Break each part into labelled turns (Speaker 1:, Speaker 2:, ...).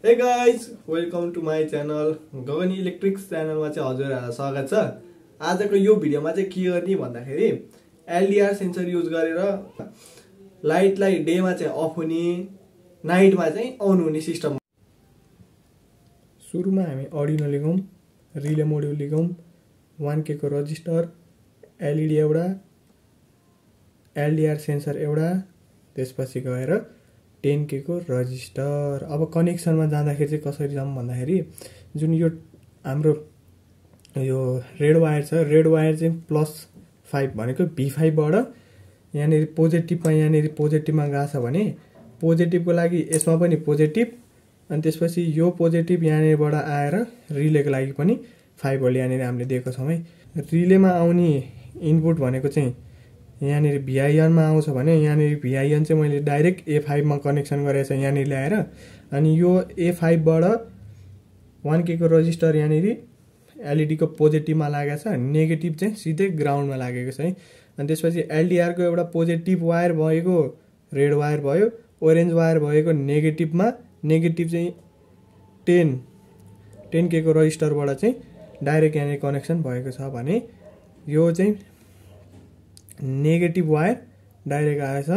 Speaker 1: Hey guys, welcome to my channel. Gagan electrics च्यानलमा चाहिँ हजुरहरुलाई स्वागत छ। आजको यो भिडियोमा चाहिँ के गर्ने भन्दाखेरि एलडीआर सेन्सर युज गरेर लाइटलाई डेमा चाहिँ अफ हुने, नाइटमा चाहिँ अन हुने सिस्टम। सुरुमा हामी अर्डिनो लिगौं, रिले मोड्युल लिगौं, 1K को रजिस्टर, एलईडी एउटा, एलडीआर सेन्सर एउटा, त्यसपछि गएर 10K को रजिस्टर। अब कनेक्सनमा जाँदाखेरि चाहिँ कसरी जाम भन्दाखेरि जुन यो हाम्रो यो रेड वायर छ, रेड वायर चाहिँ +5 भनेको V5 बाट यहाँनेरि पोजिटिभमा पोजिटिभमा गएको छ भने पोजिटिभको लागि यसमा पनि पोजिटिभ, अनि त्यसपछि यो पोजिटिभ यहाँनेरबाट आएर रिलेको लागि पनि 5 भोल्ट यहाँनेरि हामीले दिएको छौं है। रिलेमा आउने इनपुट भनेको चाहिँ यहाँनेरि VIN मा आउँछ भने यहाँनेरि VIN चाहिँ मैले डाइरेक्ट A5 मा कनेक्सन गरेको छ यहाँनेरि ल्याएर, अनि यो A5 बाट 1K को रजिस्टर यहाँनेरि एलईडी को पोजिटिभमा लागेको छ, नेगेटिभ चाहिँ सिधै ग्राउन्डमा लागेको छ है। अनि त्यसपछि एलडीआर को एउटा पोजिटिभ वायर भएको रेड वायर भयो, ओरेन्ज वायर भएको नेगेटिभमा, नेगेटिभ चाहिँ 10K को रजिस्टरबाट चाहिँ डाइरेक्ट यहाँनेरि कनेक्सन भएको छ भने यो चाहिँ नेगेटिभ वायर डाइरेक्ट आएछ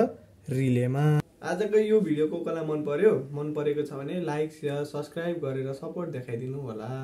Speaker 1: रिलेमा। आजको यो भिडियो को कसलाई मन पर्यो, मन परेको छ भने लाइक, शेयर, सब्स्क्राइब गरेर सपोर्ट देखाइदिनु होला।